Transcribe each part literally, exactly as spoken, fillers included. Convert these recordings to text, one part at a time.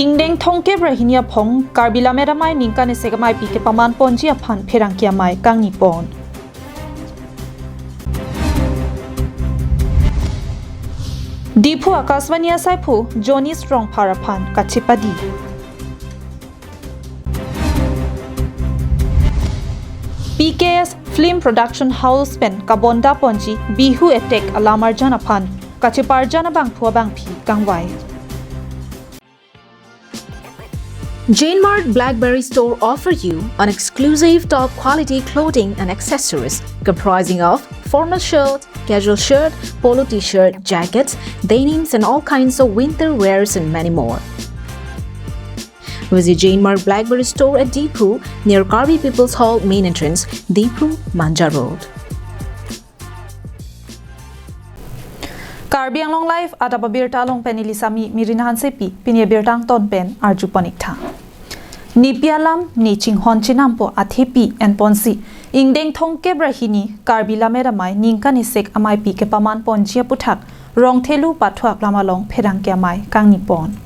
Ingdeng thomkep ra hini aphong Karbi Lammet Amei ningkan isi ameipi kepaman ponji aphan pherangke amei kangni pon. Diphu Akashvani asaiphu Jonis Rongphar aphan kachepadi. P K S Film Production House pen kabonda ponji Bihu etek alam arjan aphan kacheparjan abangphu abangphi kangvai. Jainmart Blackberry Store offer you an exclusive top quality clothing and accessories comprising of formal shirt, casual shirt, polo t-shirt, jackets, denims and all kinds of winter wears and many more. Visit Jainmart Blackberry Store at Diphu near Karbi People's Hall main entrance, Diphu, Manja Road. Karbi Anglong Live adap abirta along pen neli Sami Mirina Hansepi, pini abirta angton pen arju pon ik tha. Nepi alam ne chinghon chenampo athepi enponsi, ingdeng thomkep ra hini Karbi Lammet Amei ningkan isi ameipi kepaman ponji aputhak Rongthelu Pathu Aklam along pherangke amei kangni pon.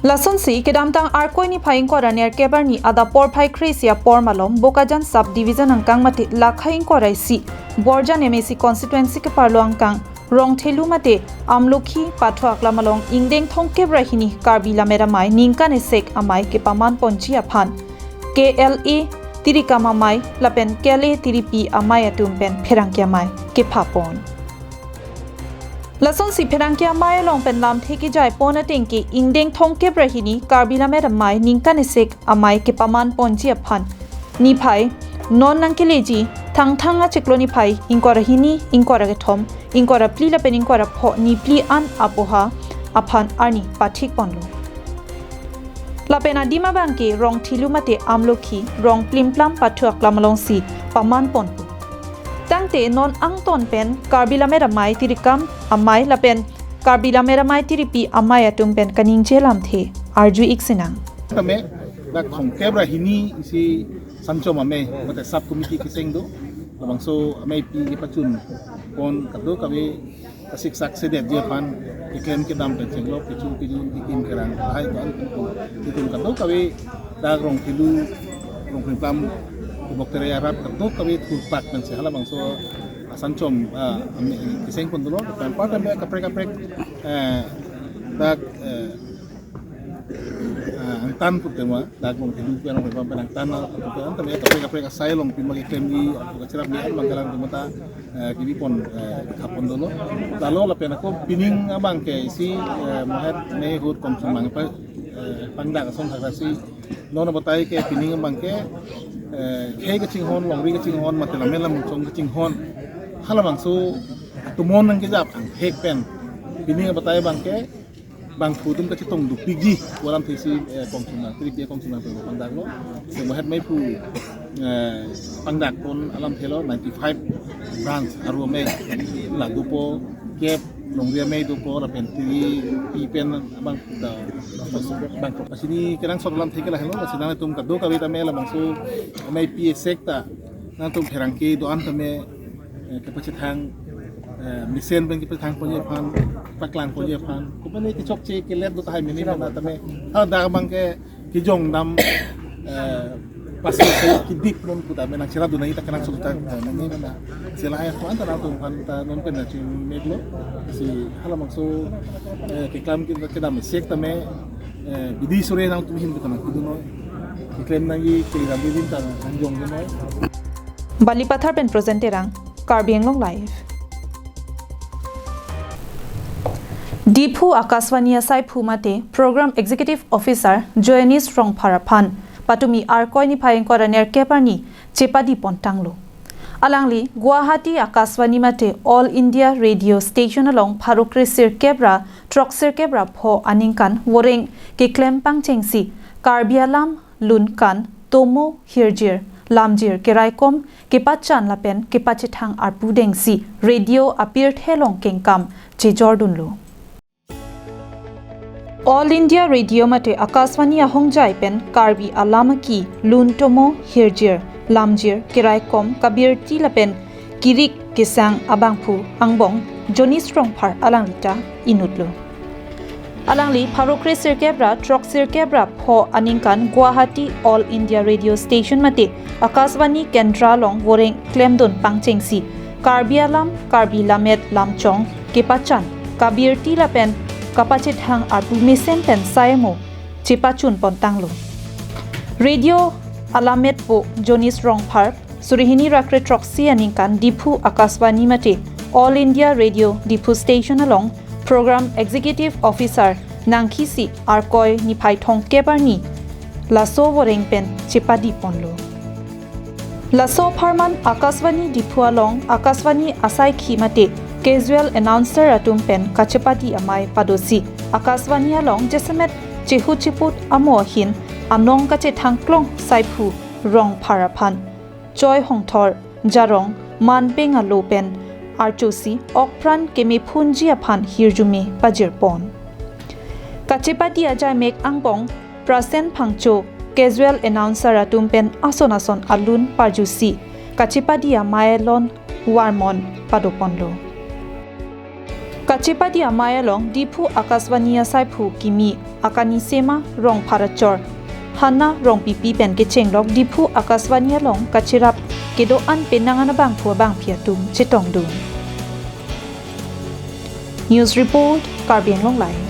Lasonsi kedamtang Arkoi niphai ingkoi ra nerkep arni adap porphai kre-isi apor malom Bokajan Sub Division angkang mate Lakhai ingkoi ra isi Borjan M A C constituency keparlo angkang Rongthelu mate Amlokhi Pathu Aklam along ingdeng thomkep ra hini Karbi Lammet Amei ningkan isi amei kepaman ponji aphan K L A tirikam amei lapen K L A tiripi amei atum pen pherangke amei kepha pon. Lasonsi pherangke amei along pen lamthe kejai pon ateng ke ingdeng thomkep ra hini Karbi Lammet Amei ningkan isi amei kepaman ponji aphan niphai non nangkeleji Thangthang achiklo niphai ingkoi ra hini, ingkoi ra kethom, ingkoi ra phli lapen ingkoi ra pho nipli an apoha aphan arni pathik ponlo. Lapen adim abangke Rongthelu mate Amlokhi Rongplimplam Pathu Aklam alongsi paman ponpo. Tangte non angton pen Karbi Lammet Amei tirikam amei lapen Karbi Lammet Amei tiripi amei atum pen kaningje lamthe arju ik sinang. Tame dak thomkep ra hini isi Sanchom Amei mate sub committee keseng do, labangso ameipi kepachun pon kadokave kasiksak sedetji aphan keklem kedam pen chenglok kecho kejun kekim kerang lahai ko-an itum kadokave dak Rongthelu Rongplimplam kebok tere arat kadokave thurpak pensi halabangso Sanchom, ah, amei keseng pon dolo, pen part amei kaprek kaprek, eh, dak, eh, ah, angtan pute ma, dak Rongthelu pen Rongplimplam pen angtan pute an tame kaprek kaprek asai along pima keklemji, kacherapji an bang kalang tumata, eh, kebi pon, eh, khap pon dolo. Lalo lapen ako pining abangke isi, eh, Mohet Mehut Komsumang pa, eh, pangdak ason thakthak si non abatai ke pining abangke, eh, khei kachinghon, longri kachinghon, mate lamen lam chong kachinghon. Halabangso atumon nangkejap angthek pen pining abatai abangke bangphu atum kachetong dukpikji pu alamthe si, eh, Komsumang, tiripi Komsumang pen pangdaklo. Si Mohet Meiphu, eh, pangdak pon alamthelo ninety-five branch aru amei la dopo, kep longri amei dopo lapen tiripi pen abang ta bang pasini kenangsot alamthe ke lahelo, lasi nangtum kadokave tame labangso ameipi esek ta nangtum pherangke do-an tame, eh, kepachethang, eh, mesen pen kepachethang ponji aphan, paklang ponji aphan, kopane kechokche kelet do tahai mene mena tame, ha dak abangke kejong dam, eh, pasal saya kidik non kuda menang cherap dunai ta kenangsot ta, eh, mene mena. Si lahai ko-an ta nangtum aphan ta non pen na chimeklo. Si halabangso, eh, keklam ke, kedam esek tame, eh, bidi sore nangtum ahin kita nangkudunoi. Keklem nangji keklem bidin ta nangjongdunoi. Balipathar pen Present Terang, Karbi Anglong Live. Diphu Akashvani asaiphu mate Program Executive Officer Joyanis Rongphar aphan patumi Arkoi niphai ingkoi ra nerkep arni chepadi pontanglo. Alangli Guwahati Akashvani mate All India Radio Station along pharo kre sirkep ra throk sirkep ra pho aningkan voreng keklem pangchengsi Karbi alam, lun kan, tomo, hirjir, lamjir, keraikom kepachan lapen kepachethang arpu dengsi radio apirthe along kengkam chejordunlo. All India Radio mate Akashvani ahongjai pen Karbi alam aki, lun tomo, hirjir, lamjir, keraikom, kabirti lapen kirik kesang abangphu angbong Joyanis Rongphar alangli ta inutlo. Alangli pharo kre sirkep ra throk sirkep ra pho aningkan Guwahati All India Radio Station mate Akashvani Kendra along voreng klemdun pangchengsi Karbi alam, Karbi lammet lamchong kepachan, kabirti lapen kapachethang arpu mesen pen sai amo chepachun pontanglo. Radio alammetpo Jonis Rongphar, suri hini ra kre throksi aningkan Diphu Akashvani mate All India Radio Diphu Station along Program Executive Officer nangkhisi Arkoi niphai thomkep arni laso voreng pen chepadi ponlo. Laso apharman Akashvani Diphu along Akashvani asaikhi mate casual announcer atum pen kachepadi amei padosi Akashvani along jasemet chehut cheput amo ahin anong kachethang klong saiphu Rongphar aphan choi hongthor jarong manpeng alo pen archosi okpran kemephunji aphan hirjume pajirpon. Kachepadi ajai mek angbong Prasen Phangcho casual announcer atum pen ason ason alun parjusi kachepadi amei along varmon padoponlo. Kachepadi amei along Diphu Akashvani asaiphu kimi Akanisema Rongphar achor Hana Rongpipi pen kechenglok Diphu Akashvani along kacherap kedo-an penang an abangphu abangphi atum chetongdun. News report, Karbi Anglong Live.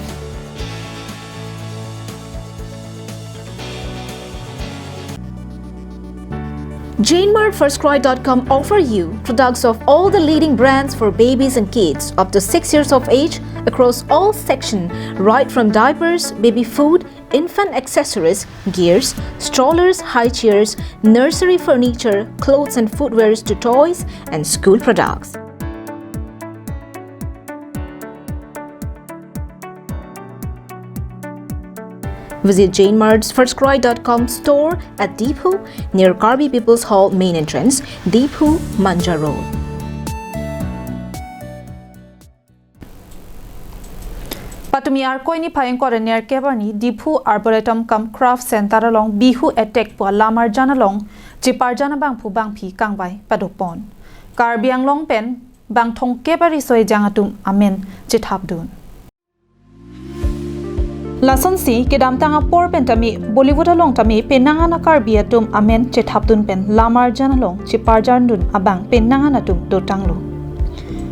Jane Mart First Cry dot com offer you products of all the leading brands for babies and kids up to six years of age across all section, right from diapers, baby food, infant accessories, gears, strollers, high chairs, nursery furniture, clothes and footwears to toys and school products. Visit Jane Mart's First Cry dot com store at Diphu near Karbi People's Hall main entrance, Diphu, Manja Road. Patumi Arkoi niphai ingkoi ra nerkep arni Diphu Arboretum cum Craft Center along Bihu Attack pu alam arjan along cheparjan abangphu bangphi kangvai padopon. Karbi Anglong pen bang thomkep ariso ejang atum amen chethapdun. Lasonsi kedamtang apor pen tame Bollywood along tame penang an a-Karbi atum amen chethapdun pen lam arjan along cheparjandun abang penang an atum dotanglo.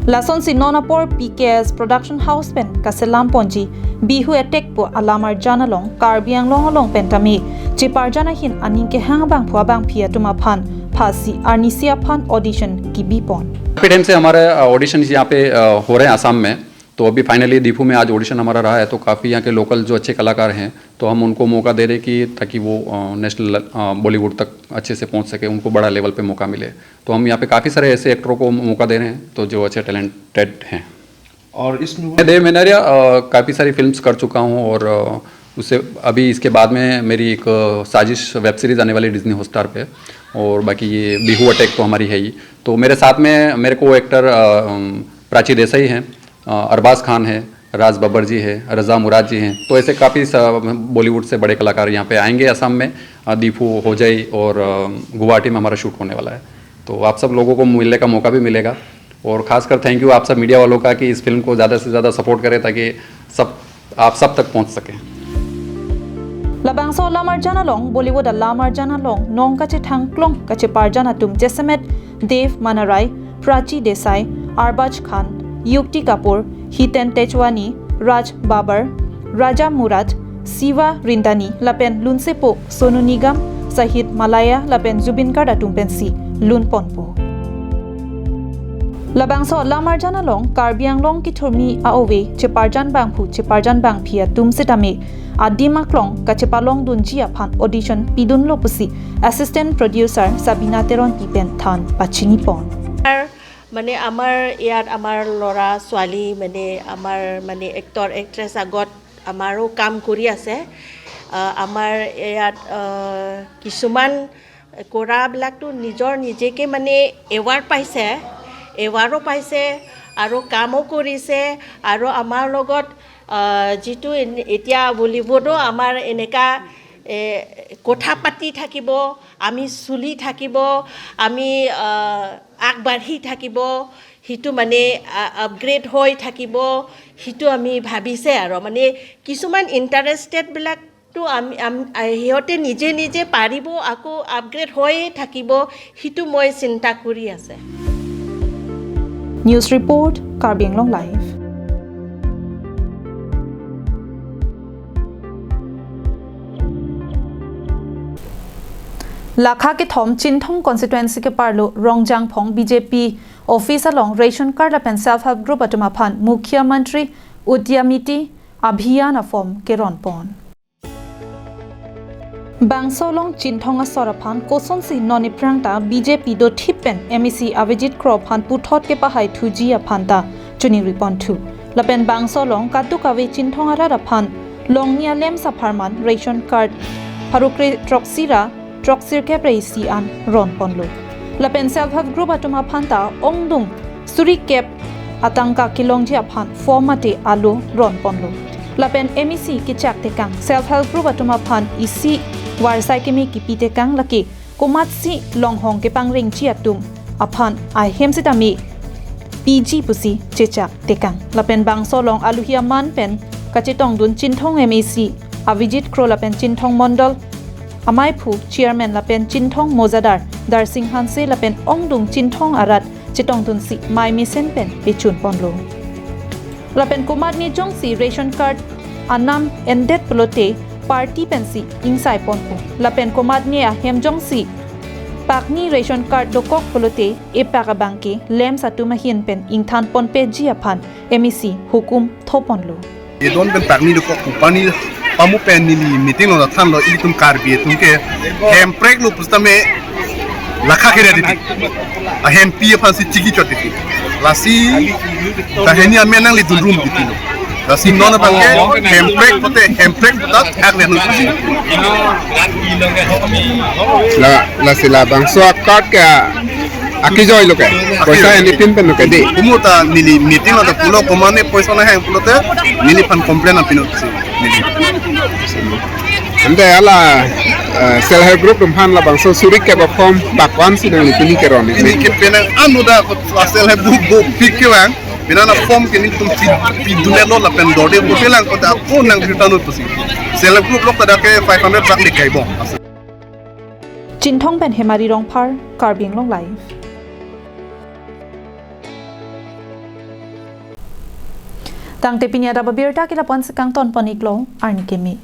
Lasonsi non apor P K S Production House pen kaselam ponji Bihu Attack pu alam arjan along Karbi Anglong along pen tame cheparjan ahin aning kehang abangphu abangphi atum aphan phasi arnisi aphan audition kibipon. काफ़ी टाइम से हमारे ऑडिशन यहाँ पे अ, हो रहे हैं आसाम में। तो अभी फाइनली दीफू में आज ऑडिशन हमारा रहा है, तो काफ़ी यहाँ के लोकल जो अच्छे कलाकार हैं, तो हम उनको मौका दे रहे कि ताकि वो अ, नेशनल अ, बॉलीवुड तक अच्छे से पहुँच सके, उनको बड़ा लेवल पे मौका मिले। तो हम यहाँ पे काफ़ी सारे ऐसे एक्टरों को मौका दे रहे हैं, तो जो अच्छे टैलेंटेड हैं। और इसमें मैं देव मेनरिया अ, काफ़ी सारी फिल्म्स कर चुका हूँ और अ, उससे अभी इसके बाद में मेरी एक अ, साजिश वेब सीरीज आने वाली डिज्नी हॉटस्टार पे, और बाकी ये बिहू अटैक तो हमारी है ही। तो मेरे साथ में मेरे को एक्टर अ, अम, प्राची देसाई हैं, अ, अरबाज खान है, राज बब्बर जी है, रजा मुराद जी हैं। तो ऐसे काफ़ी सा बॉलीवुड से बड़े कलाकार यहाँ पे आएंगे असम में। अ, दीफू, होजाई और अ, गुवाहाटी में हमारा शूट होने वाला है। तो आप सब लोगों को मिलने का मौका भी मिलेगा और खासकर थैंक यू आप सब मीडिया वालों का कि इस फिल्म को ज़्यादा से ज़्यादा सपोर्ट करें ताकि सब आप सब तक पहुँच सके। Labangso alam arjan along Bollywood alam arjan along nong kachethang klong kacheparjan atum jasemet Dev Manarai, Prachi Desai, Arbaz Khan, Yukti Kapoor, Hiten Tejwani, Raj Babbar, Raja Murad, Siva Rindani lapen lunsepo Sonu Nigam, Sahit Malaya lapen Zubeen Garg atum pensi lunponpo. Labangso alam arjan along Karbi Anglong kithurmi a-ove cheparjan bangphu cheparjan bangphi atum setame adim aklong kachepalongdunji aphan audition pidunlo pusi Assistant Producer Sabina Teronpi pen than pachinipon. মানে আমাৰ ইয়াত আমাৰ ল'ৰা ছোৱালী মানে আমাৰ মানে এক্টৰ এক্ট্ৰেছ আগত আমাৰো কাম কৰি আছে। আহ, আমাৰ ইয়াত আহ, কিছুমান কৰাবিলাকতো নিজৰ নিজকে মানে এৱাৰ্ড পাইছে, এৱাৰ্ডো পাইছে আৰু কামো কৰিছে আৰু আমাৰ লগত আহ, যিটো এন- এতিয়া বলীউডো আমাৰ এনেকা এ, কথা পাতি থাকিব, আমি চলি থাকিব, আমি আহ, আগবাঢ়ি থাকিব, সেইটো মানে, আ, আপগ্ৰেড হৈ থাকিব, সেইটো আমি ভাবিছে আৰু। মানে কিছুমান ইণ্টাৰেষ্টেডবিলাকতো আমি, আম-, আ, সিহঁতে নিজে নিজে পাৰিব, আকৌ আপগ্ৰেড হৈয়ে থাকিব, সেইটো মই চিন্তা কৰি আছে। News report, Karbi Anglong Live. Lakha kethom Chinthong constituency keparlo Rongjangphong B J P office along ration card lapen self help group atum aphan Mukhyamantri Udyamiti Abhiyan a-form keronpon. Bangso along Chinthong asor aphan kosonsi non iphrang ta B J P dothip pen M A C Avijit Kro aphan puthot kepahai thuji aphan ta choningri ponthu. Lapen bangso along kadokave Chinthong arat aphan longni a-lamps apharman ration card pharo kre throksi ra throksi kep ra isi an ronponlo. Lapen self help group atum aphan ta ongdung suri kep atangka kelongji aphan form mate alo ronponlo. Lapen M A C kechak tekang self help group atum aphan isi varsai keme kipi tekang, lake komatsi longhong kepangrengji atum aphan ahem sitame piji pusi chechak tekang. Lapen bangso along aluhi aman pen kachetongdun Chinthong M A C Avijit Kro lapen Chinthong Mondol amaiphu chairman lapen Chinthong mojadar Darsing Hanse lapen ongdung Chinthong arat chetongdunsi mai mesen pen pechunponlo. Lapen komatne jongsi ration card anam endet pulote party pensi ingsai ponpo. Lapen komatne ahem jongsi pakni ration card dokok pulote epak abangke lamps atum ahin pen ingthan ponpeji aphan M A C hukum thoponlo. Edon pen pakni dokok pu pani pamu pen neli meeting along thanlo, ilitum Karbi atum ke hemprek lo pusitame lakha kere titi. Ahempi aphansi chiki chot titi. Lasi tahini amen nanglidun rum titi lo. Lasi non abangke hemprek pote hemprek potat hak le nung. La, lasi labangso a-card ke akejoi lo ke. Poisa eni pin pen lo ke dei. Kumu ta neli meeting along ta pulo, komane poisa nahang pulote neliphan complain nangpinot si neli. Ante hala, eh, self help group atum aphan labangso suri kep a-form pakvansi nangli pini keron. Pini ke penang anu da ko self help group bo pik kevang. Penang a-form ke nelitum pi, pidunlo lapen dorde bo pelang ko ta ko nang return pusi. Self help group lok ta dak ke five hundred bak le kaibo. Chinthong pen Hemari Rongphar, Karbi Anglong Live. Tangte pini adap abirta ke lapu-ansi kangtonpon-iklo, arni keme.